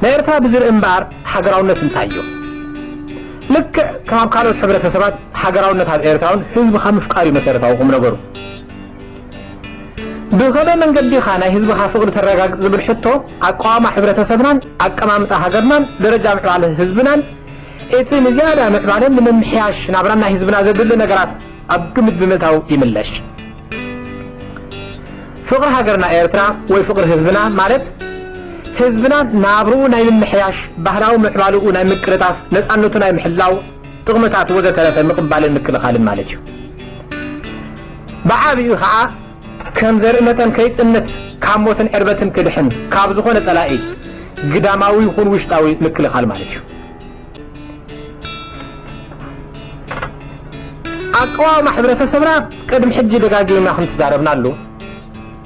ንኤርትራ ብዝርኢ እምበኣር ሃገራውነት እንታይ እዩ? ልክዕ ከም ኣብ ካልኦት ሕብረተሰባት፣ ሃገራውነት ኣብ ኤርትራ እውን ህዝብኻ ምፍቃር እዩ መሰረታዊ ቁም ነገሩ። ብኸመይ መንገዲ ኢኻ ናይ ህዝብኻ ፍቕሪ ተረጋግጽ ዝብል ሕቶ፣ ኣቃውማ ሕብረተሰብናን ኣቀማምጣ ሃገርናን ደረጃ ምዕባለ ህዝብናን እቲ ንዝያዳ ምዕባለን ንምምሕያሽ ናብራን ናይ ህዝብና ዘድሊ ነገራት ኣብ ግምት ብምእታው ይምለሽ። ፍቕሪ ሃገርና ኤርትራ ወይ ፍቕሪ ህዝብና ማለት ህዝብና ናብርኡ ናይ ምምሕያሽ፣ ባህላዊ ምዕባልኡ ናይ ምቅልጣፍ፣ ነጻነቱ ናይ ምሕላው፣ ጥቕምታት ወዘተረፈ ምቕባልን ምክልኻልን ማለት እዩ። ብዓቢኡ ኸዓ ከም ዘርኢ መጠን ከይጽንት፣ ካብ ሞትን ዕርበትን ክድሕን፣ ካብ ዝኾነ ጸላኢ ግዳማዊ ይኹን ውሽጣዊ ምክልኻል ማለት እዩ። ኣቀዋውማ ሕብረተሰብና ቅድሚ ሕጂ ደጋጊምና ከም ተዛረብናሉ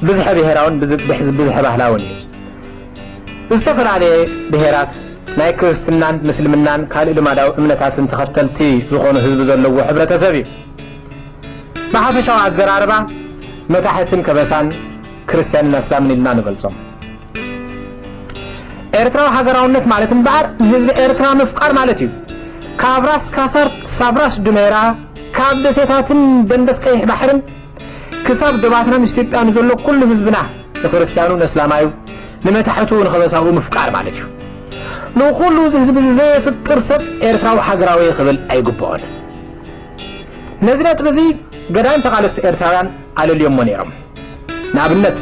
ብዝሐ ብሔራውን ብዝ-፣ ብሕዝ-፣ ብዝሐ ባህላውን እዩ። ዝተፈላለየ ብሔራት ናይ ክርስትናን ምስልምናን ካልእ ልማዳዊ እምነታትን ተኸተልቲ ዝኾኑ ህዝቢ ዘለዎ ሕብረተሰብ እዩ። ብሓፈሻዊ ኣዘራርባ መታሕትን ከበሳን ክርስትያንን ኣስላምን ኢልና ንገልጾም። ኤርትራዊ ሃገራውነት ማለት እምበኣር ንህዝቢ ኤርትራ ምፍቃር ማለት እዩ። ካብ ራስ ካሳር ክሳብ ራስ ዱሜራ፣ ካብ ደሴታትን ደንደስ ቀይሕ ባሕርን ክሳብ ዶባትና ምስ ኢትዮጵያ ንዘሎ ኩሉ ህዝብና፣ ንክርስትያኑ፣ ንእስላማዩ፣ ንመታሕቱ፣ ንኸበሳኡ ምፍቃር ማለት እዩ። ንኹሉ እዚ ህዝቢ እዚ ዘየፍቅር ሰብ ኤርትራዊ ሃገራዊ ክብል ኣይግብኦን። ነዚ ነጥቢ እዚ ገዳይም ተቓለስቲ ኤርትራውያን ኣለልዮሞ ነይሮም። ንኣብነት፣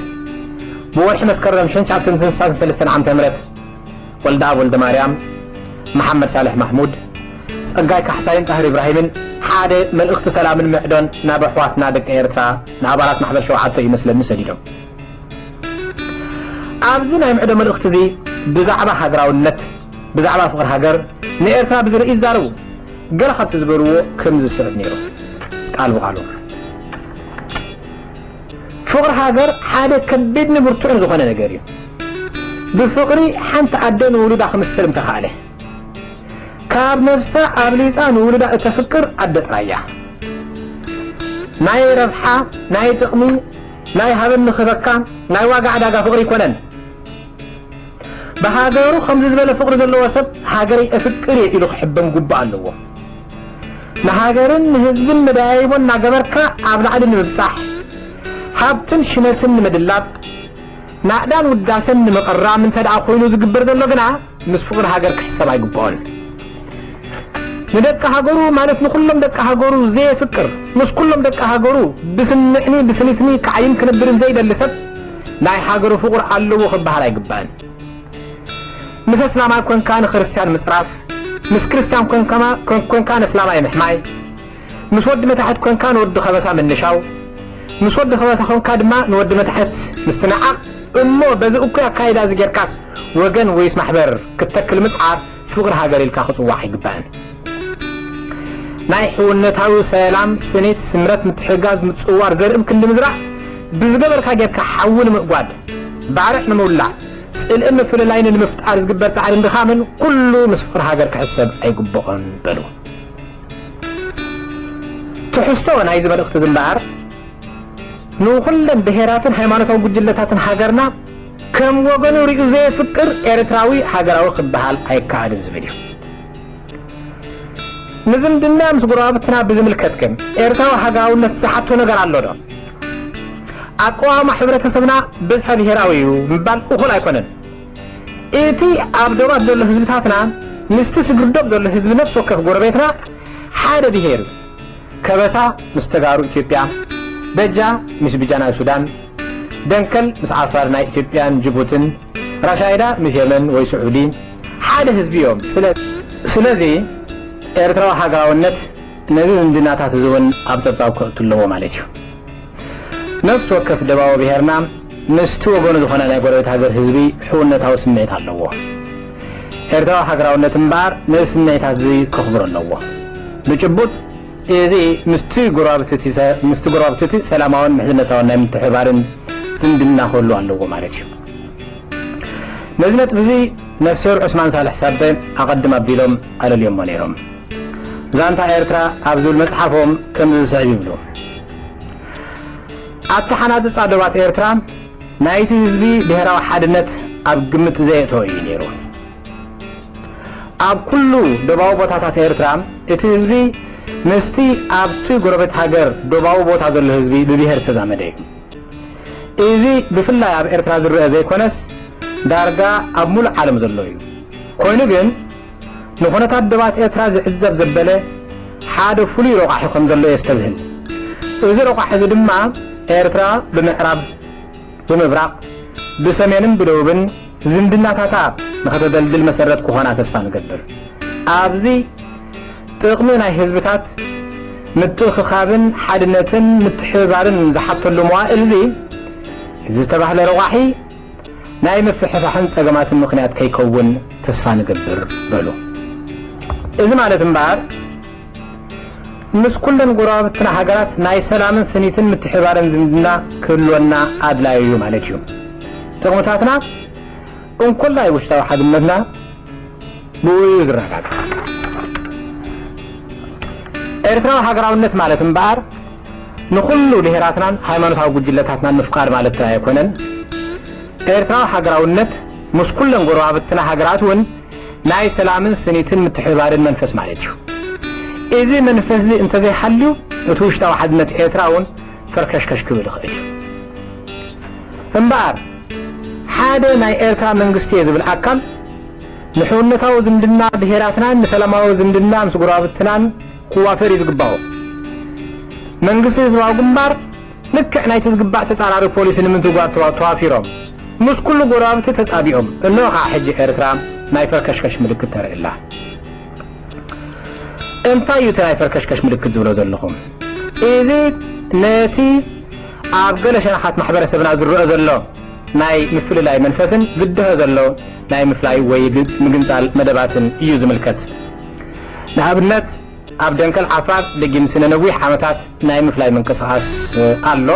ብወርሒ መስከረም ሽሕን ትሽዓተ ሚእትን ስሳን ሰለስተን ዓመተ ምህረት ወልደኣብ ወልደማርያም፣ መሓመድ ሳልሕ ማሕሙድ፣ ጸጋይ ካሕሳይን ጣህር ኢብራሂምን ሓደ መልእኽቲ ሰላምን ምዕዶን ናብ ኣሕዋትና ደቂ ኤርትራ፣ ንኣባላት ማሕበር ሸውዓተ እዩ መስለኒ ሰዲዶም። ኣብዚ ናይ ምዕዶ መልእኽቲ እዚ ብዛዕባ ሃገራውነት፣ ብዛዕባ ፍቕሪ ሃገር ንኤርትራ ብዝርኢ ይዛረቡ። ገለ ካብቲ ዝበልዎ ከምዚ ዝስዕብ ነይሩ፣ ቃል ብቓሉ። ፍቕሪ ሃገር ሓደ ከቢድን ብርቱዕን ዝኾነ ነገር እዩ። ብፍቕሪ ሓንቲ ኣደ ንውሉዳ ክምስል እንተኻእለ፣ ካብ ነብሳ ኣብሊጻ ንውሉዳ እተፍቅር ኣደ ጥራይ እያ። ናይ ረብሓ፣ ናይ ጥቕሚ፣ ናይ ሃበኒ ክህበካ፣ ናይ ዋጋ ዕዳጋ ፍቕሪ ኣይኮነን። ብሃገሩ ከምዚ ዝበለ ፍቕሪ ዘለዎ ሰብ ሃገረይ እፍቅር እየ ኢሉ ክሕበን ግቡእ ኣለዎ። ንሃገርን ንህዝብን መደያይቦ እናገበርካ ኣብ ላዕሊ ንምብጻሕ፣ ሃብትን ሽመትን ንምድላብ፣ ናእዳን ውዳሰን ንምቕራም እንተ ደኣ ኮይኑ ዝግበር ዘሎ ግና ምስ ፍቕሪ ሃገር ክሕሰብ ኣይግብኦን። ንደቂ ሃገሩ ማለት ንኹሎም ደቂ ሃገሩ ዘየፍቅር፣ ምስ ኩሎም ደቂ ሃገሩ ብስምዕኒ ብስኒትኒ ክዓይን ክነብርን ዘይደሊ ሰብ ናይ ሃገሩ ፍቑር ኣለዎ ክበሃል ኣይግባእን። ምስ ኣስላማይ ኮንካ ንክርስትያን ምጽራፍ፣ ምስ ክርስትያን ኮንካ፣ ኮንካ ንኣስላማይ ምሕማይ፣ ምስ ወዲ መታሕት ኮንካ ንወዲ ከበሳ ምንሻው፣ ምስ ወዲ ከበሳ ኮንካ ድማ ንወዲ መታሕት ምስትንዓቕ፣ እሞ በዚ እኩይ ኣካይዳ እዚ ጌርካስ ወገን ወይስ ማሕበር ክትተክል ምጽዓር ፍቕሪ ሃገር ኢልካ ክጽዋዕ ኣይግባእን። ናይ ሕውነታዊ ሰላም፣ ስኒት፣ ስምረት፣ ምትሕግጋዝ፣ ምጽውዋር ዘርኢ ክንዲ ምዝራእ ብዝገበርካ ጌርካ ሓዊ ንምእጓድ፣ ባርዕ ንምውላዕ፣ ጽልእን ምፍልላይን ንምፍጣር ዝግበር ጻዕርን ድኻምን ኩሉ ምስ ፍቕሪ ሃገር ክሕሰብ ኣይግብኦን በሉ። ትሕዝቶ ናይዚ መልእኽቲ እዚ እምበኣር፣ ንኹለን ብሄራትን ሃይማኖታዊ ጉጅለታትን ሃገርና ከም ወገኑ ሪኡ ዘየፍቅር ኤርትራዊ ሃገራዊ ክበሃል ኣይከኣልን ዝብል እዩ። ንዝምድና ምስ ጎረባብትና ብዝምልከት ግን ኤርትራዊ ሃገራውነት ዝሓቶ ነገር ኣሎ ዶ? ኣቀዋውማ ሕብረተሰብና ብዝሐ ብሄራዊ እዩ ምባል እኹል ኣይኮነን። እቲ ኣብ ዶባት ዘሎ ህዝብታትና ምስቲ ስግር ዶብ ዘሎ ህዝቢ ነፍሲ ወከፍ ጎረቤትና ሓደ ብሄር እዩ። ከበሳ ምስ ተጋሩ ኢትዮጵያ፣ በጃ ምስ ብጃ ናይ ሱዳን፣ ደንከል ምስ ዓፋር ናይ ኢትዮጵያን ጅቡትን፣ ራሻይዳ ምስ የመን ወይ ስዑዲ ሓደ ህዝቢ እዮም። ስለ-፣ ስለዚ ኤርትራዊ ሃገራውነት ነዚ ዝምድናታት እዚ እውን ኣብ ጸብጻብ ከእቱ ኣለዎ ማለት እዩ። ነፍሲ ወከፍ ደባዊ ብሄርና ምስቲ ወገኑ ዝኾነ ናይ ጎረቤት ሃገር ህዝቢ ሕውነታዊ ስምዒት ኣለዎ። ኤርትራዊ ሃገራውነት እምበኣር ነዚ ስምዒታት እዚ ከኽብሮ ኣለዎ። ብጭቡጥ እዚ ምስቲ ጎረባብቲ ሰ-፣ ምስቲ ጎረባብቲ ሰላማውን ምሕዝነታውን ናይ ምትሕብባርን ዝምድና ክህሉ ኣለዎ ማለት እዩ። ነዚ ነጥቢ እዚ ነፍስሄር ዑስማን ሳልሕ ሳበ ኣቐድም ኣቢሎም ኣለልዮሞ ነይሮም። ዛንታ ኤርትራ ኣብ ዝብል መጽሓፎም ከምዚ ዝስዕብ ይብሉ። ኣተሓናጽጻ ዶባት ኤርትራ ናይቲ ህዝቢ ብሄራዊ ሓድነት ኣብ ግምት ዘየእተወ እዩ ነይሩ። ኣብ ኩሉ ደባዊ ቦታታት ኤርትራ እቲ ህዝቢ ምስቲ ኣብቲ ጎረቤት ሃገር ደባዊ ቦታ ዘሎ ህዝቢ ብብሄር ዝተዛመደ እዩ። እዚ ብፍላይ ኣብ ኤርትራ ዝረአ ዘይኮነስ ዳርጋ ኣብ ሙሉእ ዓለም ዘሎ እዩ። ኮይኑ ግን ንኹነታት ደባት ኤርትራ ዝዕዘብ ዘበለ ሓደ ፍሉይ ረቋሒ ከም ዘሎ የስተብህል። እዚ ረቋሒ እዚ ድማ ኤርትራ ብምዕራብ ብምብራቕ ብሰሜንን ብደቡብን ዝምድናታታ ንኸተደልድል መሰረት ክኾና ተስፋ ንገብር። ኣብዚ ጥቕሚ ናይ ህዝብታት ምትእኽኻብን ሓድነትን ምትሕብባርን ዝሓተሉ መዋእል እዚ፣ እዚ ዝተባህለ ረቋሒ ናይ ምፍሕፋሕን ጸገማትን ምኽንያት ከይከውን ተስፋ ንገብር በሉ። እዚ ማለት እምበኣር ምስ ኩለን ጎረባብትና ሃገራት ናይ ሰላምን ስኒትን ምትሕባርን ዝምድና ክህልወና ኣድላዩ እዩ ማለት እዩ። ጥቕምታትና እንኮላይ ውሽጣዊ ሓድነትና ብኡ እዩ ዝረጋገጽ። ኤርትራዊ ሃገራውነት ማለት እምበኣር ንኹሉ ብሄራትናን ሃይማኖታዊ ጉጅለታትናን ምፍቃር ማለት ጥራይ ኣይኮነን። ኤርትራዊ ሃገራውነት ምስ ኩለን ጎረባብትና ሃገራት እውን ናይ ሰላምን ስኒትን ምትሕብባርን መንፈስ ማለት እዩ። እዚ መንፈስ እዚ እንተዘይሃልዩ እቲ ውሽጣዊ ሓድነት ኤርትራ እውን ፈርከሽከሽ ክብል ይኽእል እዩ። እምበኣር ሓደ ናይ ኤርትራ መንግስቲ እየ ዝብል ኣካል ንሕውነታዊ ዝምድና ብሄራትናን ንሰላማዊ ዝምድና ምስ ጎረባብትናን ክዋፈር እዩ ዝግባኦ። መንግስቲ ህዝባዊ ግንባር ልክዕ ናይቲ ዝግባእ ተጻራሪ ፖሊሲ ንምትግባር ተዋ- ተዋፊሮም ምስ ኩሉ ጎረባብቲ ተጻቢኦም እንሆ ከዓ ሕጂ ኤርትራ ናይ ፈርከሽከሽ ምልክት ተርኢ ኣላ። እንታይ እዩ እቲ ናይ ፈርከሽከሽ ምልክት ዝብሎ ዘለኹ? እዚ ነቲ ኣብ ገለ ሸነኻት ማሕበረሰብና ዝረአ ዘሎ ናይ ምፍልላይ መንፈስን ዝደሀ ዘሎ ናይ ምፍላይ ወይ ግ- ምግንጻል መደባትን እዩ ዝምልከት። ንኣብነት ኣብ ደንከል ዓፋር ደጊም ስነ ነዊሕ ዓመታት ናይ ምፍላይ ምንቅስቓስ ኣሎ።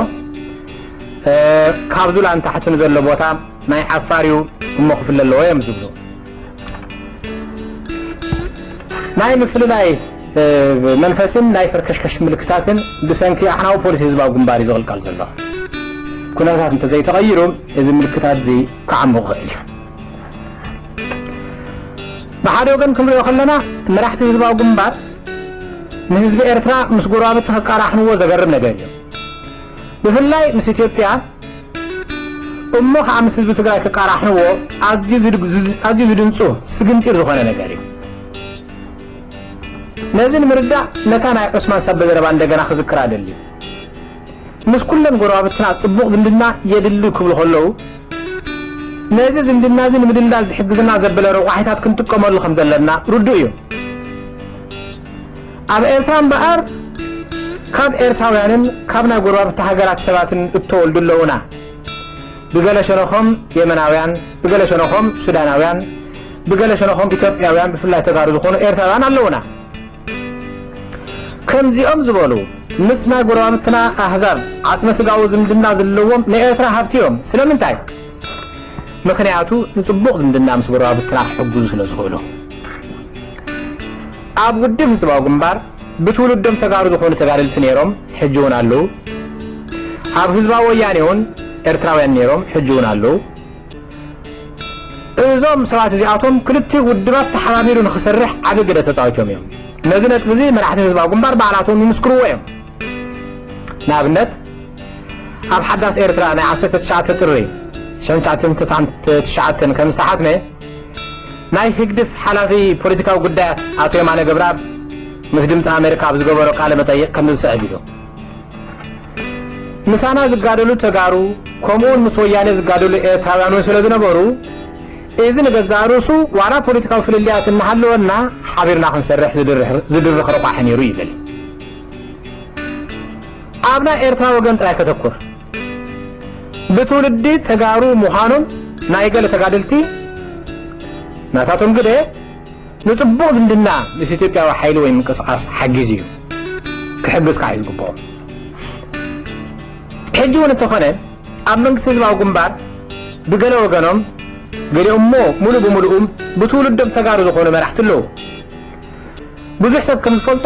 ካብ ዙላን ታሕትን ዘሎ ቦታ ናይ ዓፋር እዩ እሞ ክፍለ ኣለዎ እዮም ዝብሉ። ናይ ምፍልላይ መንፈስን ናይ ፈርከሽከሽ ምልክታትን ብሰንኪ ኣሕናዊ ፖሊሲ ህዝባዊ ግንባር እዩ ዝቕልቀል ዘሎ። ኩነታት እንተዘይተቐይሩ እዚ ምልክታት እዚ ክዓምቕ ይኽእል እዩ። ብሓደ ወገን ክንሪኦ ከለና መራሕቲ ህዝባዊ ግንባር ንህዝቢ ኤርትራ ምስ ጎረባብቲ ከቃራሕንዎ ዘገርም ነገር እዩ። ብፍላይ ምስ ኢትዮጵያ እሞ ከዓ ምስ ህዝቢ ትግራይ ክቃራሕንዎ ኣዝዩ ዝድንፁ ስግንጢር ዝኾነ ነገር እዩ። ነዚ ንምርዳእ ነታ ናይ ዑስማን ሳበ ዘረባ እንደገና ክዝክር ኣደልዩ። ምስ ኩለን ጎረባብትና ፅቡቕ ዝምድና የድሊ ክብሉ ከለዉ ነዚ ዝምድና እዚ ንምድልዳል ዝሕግዝና ዘበለ ረቋሒታት ክንጥቀመሉ ከም ዘለና ርዱእ እዩ። ኣብ ኤርትራ እምበኣር ካብ ኤርትራውያንን ካብ ናይ ጎረባብቲ ሃገራት ሰባትን እተወልዱ ኣለዉና። ብገለ ሸነኾም የመናውያን፣ ብገለ ሸነኾም ሱዳናውያን፣ ብገለ ሸነኾም ኢትዮጵያውያን ብፍላይ ተጋሩ ዝኾኑ ኤርትራውያን ኣለዉና። ከምዚኦም ዝበሉ ምስ ናይ ጎረባብትና ኣህዛብ ዓጽመ ስጋዊ ዝምድና ዘለዎም ንኤርትራ ሃብቲ እዮም። ስለምንታይ? ምኽንያቱ ንጽቡቕ ዝምድና ምስ ጎረባብትና ክሕግዙ ስለ ዝኽእሉ። ኣብ ውድብ ህዝባዊ ግንባር ብትውልዶም ተጋሩ ዝኾኑ ተጋደልቲ ነይሮም፣ ሕጂ እውን ኣለዉ። ኣብ ህዝባዊ ወያኔ እውን ኤርትራውያን ነይሮም፣ ሕጂ እውን ኣለዉ። እዞም ሰባት እዚኣቶም ክልቲኡ ውድባት ተሓባቢሩ ንኽሰርሕ ዓቢ ግደ ተጻዊቶም እዮም። ነዚ ነጥቢ እዚ መራሕቲ ህዝባዊ ግንባር ባዕላቶም ይምስክርዎ እዮም። ንኣብነት ኣብ ሓዳስ ኤርትራ ናይ ዓሰርተ ትሽዓተ ጥሪ ሽሕን ትሽዓተ ሚእትን ተስዓን ትሽዓተን ከም ዝተሓትመ ናይ ህግድፍ ሓላፊ ፖለቲካዊ ጉዳያት ኣቶ የማነ ገብረኣብ ምስ ድምፂ ኣሜሪካ ኣብ ዝገበሮ ቃለ መጠይቕ ከምዚ ዝስዕብ ኢሉ። ምሳና ዝጋደሉ ተጋሩ ከምኡውን ምስ ወያነ ዝጋደሉ ኤርትራውያን እውን ስለ ዝነበሩ እዚ ንገዛእ ርእሱ ዋላ ፖለቲካዊ ፍልልያት እናሃለወና ሓቢርና ክንሰርሕ ዝድርኽ ረቋሒ ነይሩ ይብል። ኣብ ናይ ኤርትራ ወገን ጥራይ ከተኩር። ብትውልዲ ተጋሩ ምዃኖም ናይ ገለ ተጋደልቲ ናታቶም ግደ ንጽቡቕ ዝምድና ምስ ኢትዮጵያዊ ሓይሊ ወይ ምንቅስቓስ ሓጊዙ እዩ። ክሕግዝ ከዓ እዩ ዝግብኦ። ሕጂ እውን እንተኾነ ኣብ መንግስቲ ህዝባዊ ግንባር ብገለ ወገኖም ገሊኦምሞ ሙሉእ ብምሉኡ ብትውልዶም ተጋሩ ዝኾኑ መራሕቲ ኣለዉ። ብዙሕ ሰብ ከም ዝፈልጦ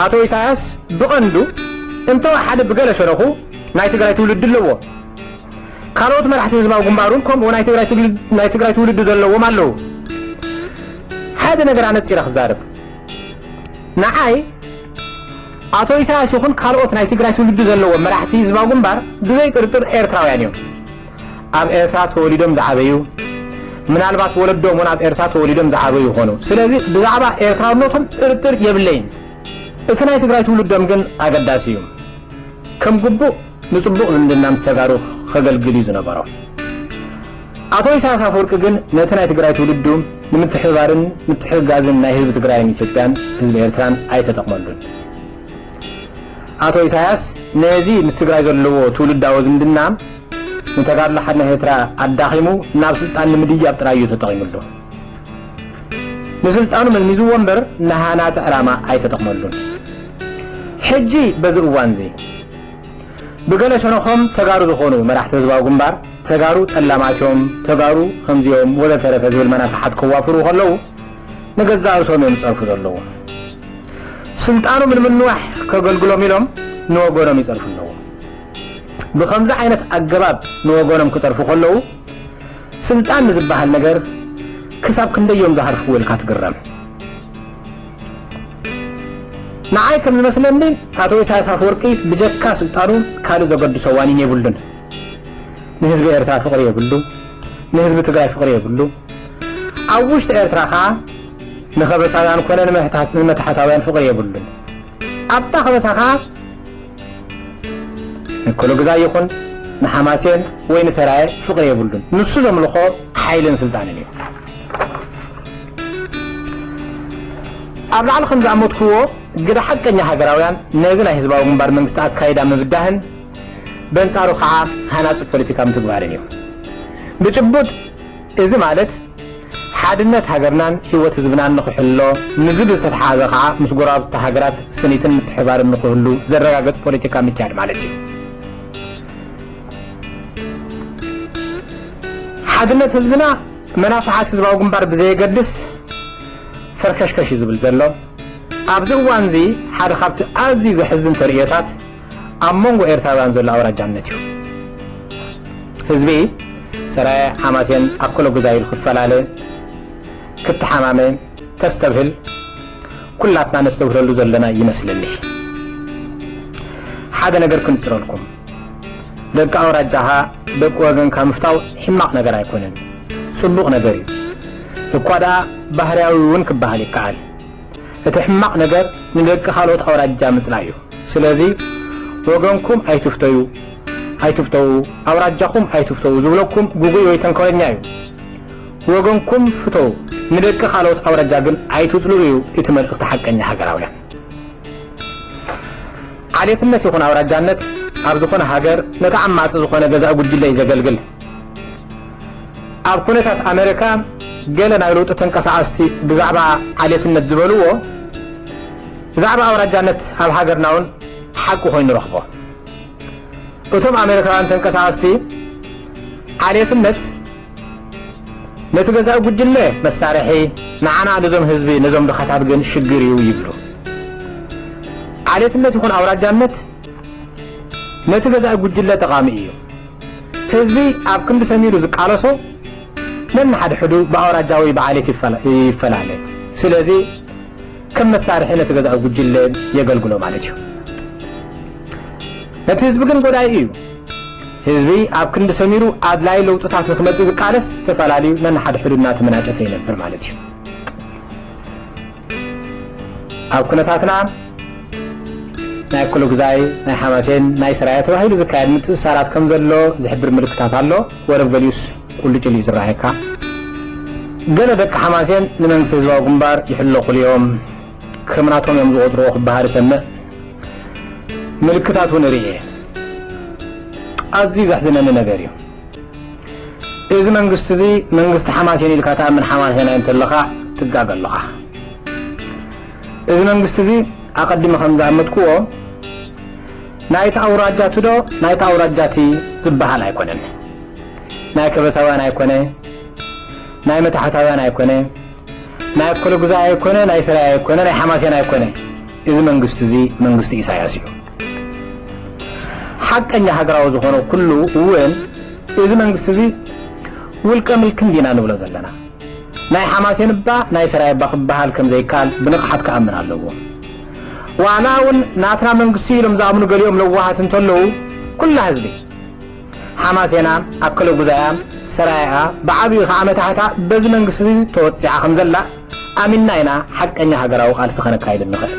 ኣቶ ኢሳያስ ብቐንዱ እንተ ሓደ ብገለ ሸነኹ ናይ ትግራይ ትውልዲ ኣለዎ። ካልኦት መራሕቲ ህዝባዊ ግንባር እውን ከምኡ ናይ ትግራይ ትውልዲ ዘለዎም ኣለዉ። ሓደ ነገር ኣነጺረ ክዛረብ። ንዓይ ኣቶ ኢሳያስ ይኹን ካልኦት ናይ ትግራይ ትውልዲ ዘለዎም መራሕቲ ህዝባዊ ግንባር ብዘይ ጥርጥር ኤርትራውያን እዮም። ኣብ ኤርትራ ተወሊዶም ዝዓበዩ፣ ምናልባት ወለዶም እውን ኣብ ኤርትራ ተወሊዶም ዝዓበዩ ይኾኑ። ስለዚ ብዛዕባ ኤርትራውነቶም ጥርጥር የብለይን። እቲ ናይ ትግራይ ትውልዶም ግን ኣገዳሲ እዩ። ከም ግቡእ ንጽቡቕ ዝምድና ምስ ተጋሩ ከገልግል እዩ ዝነበሮ። ኣቶ ኢሳያስ ኣፈወርቂ ግን ነቲ ናይ ትግራይ ትውልዱ ንምትሕብባርን ምትሕግጋዝን ናይ ህዝቢ ትግራይን ኢትዮጵያን ህዝቢ ኤርትራን ኣይተጠቕመሉን። ኣቶ ኢሳያስ ነዚ ምስ ትግራይ ዘለዎ ትውልዳዊ ዝምድና ንተጋድሎ ሓድነት ኤርትራ ኣዳኺሙ ናብ ስልጣን ንምድያብ ጥራይ እዩ ተጠቒሙሉ። ንስልጣኑ መዝሚዝዎ እምበር ንሃናጺ ዕላማ ኣይተጠቕመሉን። ሕጂ በዚ እዋንዚ ብገለ ሸነኾም ተጋሩ ዝኾኑ መራሕቲ ህዝባዊ ግንባር ተጋሩ ጠላማት እዮም፣ ተጋሩ ከምዚኦም ወዘተረፈ ዝብል መናፍሓት ከዋፍሩ ከለዉ ንገዛእ ርእሶም እዮም ዝጸርፉ ዘለዉ። ስልጣኖም ንምንዋሕ ከገልግሎም ኢሎም ንወገኖም ይጸርፉ ኣለዉ። ብኸምዚ ዓይነት ኣገባብ ንወገኖም ክጸርፉ ከለዉ ስልጣን ንዝበሃል ነገር ክሳብ ክንደዮም ዝሃርፍዎ ኢልካ ትግረም። ንዓይ ከም ዝመስለኒ ኣቶ ኢሳያስ ኣፈወርቂ ብጀካ ስልጣኑ ካልእ ዘገድሶ ዋኒን የብሉን። ንህዝቢ ኤርትራ ፍቕሪ የብሉ፣ ንህዝቢ ትግራይ ፍቕሪ የብሉ። ኣብ ውሽጢ ኤርትራ ኸኣ ንኸበሳውያን ኮነ ንምሕታት-፣ ንመታሕታውያን ፍቕሪ የብሉን። ኣብታ ከበሳ ኸኣ ንኮሎግዛይ ይኹን ንሓማሴን ወይ ንሰራየ ፍቕሪ የብሉን። ንሱ ዘምልኾ ሓይልን ስልጣንን እዩ። ኣብ ላዕሊ ከም ዝኣመትክዎ ግደ ሓቀኛ ሃገራውያን ነዚ ናይ ህዝባዊ ግንባር መንግስቲ ኣካይዳ ምብዳህን በንጻሩ ኸዓ ሃናጺ ፖለቲካ ምትግባርን እዩ። ብጭቡጥ እዚ ማለት ሓድነት ሃገርናን ህይወት ህዝብናን ንኽሕሎ፣ ንዚ ብዝተተሓሓዘ ኸዓ ምስ ጎረባብቲ ሃገራት ስኒትን ምትሕባርን ንኽህሉ ዘረጋግጽ ፖለቲካ ምክያድ ማለት እዩ። ሓድነት ህዝብና መናፍሓት ህዝባዊ ግንባር ብዘየገድስ ፈርከሽከሽ እዩ ዝብል ዘሎ። ኣብዚ እዋንዚ ሓደ ካብቲ ኣዝዩ ዘሕዝን ተርእዮታት ኣብ መንጎ ኤርትራውያን ዘሎ ኣውራጃነት እዩ። ህዝቢ ሰራየ ሓማሴን ኣኮሎጉዛይ ኢሉ ክፈላለ፣ ክተሓማመ ተስተብህል ኩላትና ነስተብህለሉ ዘለና ይመስለኒ። ሓደ ነገር ክንጽረልኩም። ደቂ ኣውራጃኻ፣ ደቂ ወገንካ ምፍታው ሕማቕ ነገር ኣይኮነን፣ ጽቡቕ ነገር እዩ። እኳ ደኣ ባህርያዊ እውን ክበሃል ይከኣል። እቲ ሕማቕ ነገር ንደቂ ካልኦት ኣውራጃ ምጽላይ እዩ። ስለዚ ወገንኩም ኣይትፍተዩ፣ ኣይትፍተዉ፣ ኣውራጃኹም ኣይትፍተዉ ዝብለኩም ግጉይ ወይ ተንኮለኛ እዩ። ወገንኩም ፍተዉ፣ ንደቂ ካልኦት ኣውራጃ ግን ኣይትጽልኡ እዩ እቲ መልእኽቲ ሓቀኛ ሃገራውያን። ዓሌትነት ይኹን ኣውራጃነት ኣብ ዝኾነ ሃገር ነቲ ዓማጺ ዝኾነ ገዛኢ ጉጅለ እዩ ዘገልግል። ኣብ ኩነታት ኣሜሪካ ገለ ናይ ለውጢ ተንቀሳቐስቲ ብዛዕባ ዓሌትነት ዝበልዎ ብዛዕባ ኣውራጃነት ኣብ ሃገርና እውን ሓቂ ኮይኑ ንረኽቦ። እቶም ኣሜሪካውያን ተንቀሳቐስቲ ዓሌትነት ነቲ ገዛኢ ጉጅለ መሳርሒ፣ ንዓና ነዞም ህዝቢ ነዞም ድኻታት ግን ሽግር እዩ ይብሉ። ዓሌትነት ይኹን ኣውራጃነት ነቲ ገዛኢ ጉጅለ ጠቓሚ እዩ። ህዝቢ ኣብ ክንዲ ሰሚሩ ዝቃለሶ ነንሓድሕዱ ብኣውራጃ ወይ ብዓሌት ይፈላ-፣ ይፈላለ። ስለዚ ከም መሳርሒ ነቲ ገዛኢ ጉጅለ የገልግሎ ማለት እዩ። ነቲ ህዝቢ ግን ጎዳኢ እዩ። ህዝቢ ኣብ ክንዲ ሰሚሩ ኣድላዪ ለውጥታት ንክመጽእ ዝቃለስ ተፈላለዩ ነንሓድሕዱ እናተመናጨተ ይነብር ማለት እዩ። ኣብ ኩነታትና ናይ ኩሉ ግዛይ፣ ናይ ሓማሴን፣ ናይ ሰራየ ተባሂሉ ዝካየድ ምትእስሳራት ከም ዘሎ ዝሕብር ምልክታት ኣሎ። ወረብ ገሊኡስ ቁልጭ ኢሉ እዩ ዝረኣየካ። ገለ ደቂ ሓማሴን ንመንግስቲ ህዝባዊ ግንባር ይሕለኹሉ እዮም፣ ከም ናቶም እዮም ዝቖጽርዎ ክበሃል እሰምዕ። ምልክታት እውን እርኢ እየ። ኣዝዩ ዘሕዝነኒ ነገር እዩ። እዚ መንግስቲ እዚ መንግስቲ ሓማሴን ኢልካ ትኣምን ሓማሴናይ እንተለኻ ትጋገ ኣለኻ። እዚ መንግስቲ እዚ ኣቐዲመ ከም ዝኣመትክዎ ናይቲ ኣውራጃ ትዶ ናይቲ ኣውራጃ እቲ ዝበሃል ኣይኮነን። ናይ ከበሳውያን ኣይኮነ፣ ናይ መታሕታውያን ኣይኮነ፣ ናይ ኣኮለጉዛይ ኣይኮነ፣ ናይ ሰራየ ኣይኮነ፣ ናይ ሓማሴን ኣይኮነ። እዚ መንግስቲ እዚ መንግስቲ ኢሳያስ እዩ። ሓቀኛ ሃገራዊ ዝኾነ ኩሉ እውን እዚ መንግስቲ እዚ ውልቀ ምልኪ እንዲና ንብሎ ዘለና። ናይ ሓማሴን እባ ናይ ሰራየ እባ ክበሃል ከም ዘይከኣል ብንቕሓት ክኣምን ኣለዎ። ዋላ እውን ናትና መንግስቲ ኢሎም ዝኣምኑ ገሊኦም ለዋሃት እንተለዉ፣ ኩላ ህዝቢ ሓማሴና፣ ኣከለ ጉዛያ፣ ሰራየኣ ብዓብዩ ከኣ መታሕታ በዚ መንግስቲ ተወጺዓ ከም ዘላ ኣሚንና ኢና ሓቀኛ ሃገራዊ ቃልሲ ከነካይድ እንኽእል።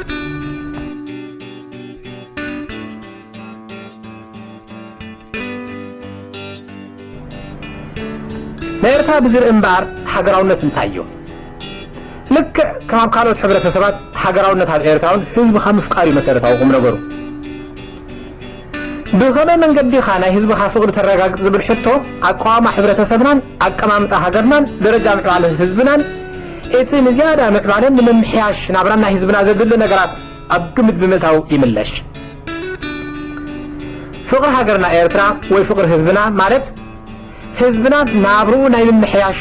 ንኤርትራ ብዝርኢ እምበኣር ሃገራውነት እንታይ እዩ? ልክዕ ከም ኣብ ካልኦት ሕብረተሰባት፣ ሃገራውነት ኣብ ኤርትራውን ህዝብኻ ምፍቃር እዩ መሰረታዊ ቁም ነገሩ። ብኸመይ መንገዲ ኢኻ ናይ ህዝብኻ ፍቕሪ ተረጋግጽ ዝብል ሕቶ፣ ኣቃውማ ሕብረተሰብናን ኣቀማምጣ ሃገርናን ደረጃ ምዕባለ ህዝብናን እቲ ንዝያዳ ምዕባለን ንምምሕያሽ ናብራን ናይ ህዝብና ዘድሊ ነገራት ኣብ ግምት ብምእታው ይምለሽ። ፍቕሪ ሃገርና ኤርትራ ወይ ፍቕሪ ህዝብና ማለት ህዝብና ናብርኡ ናይ ምምሕያሽ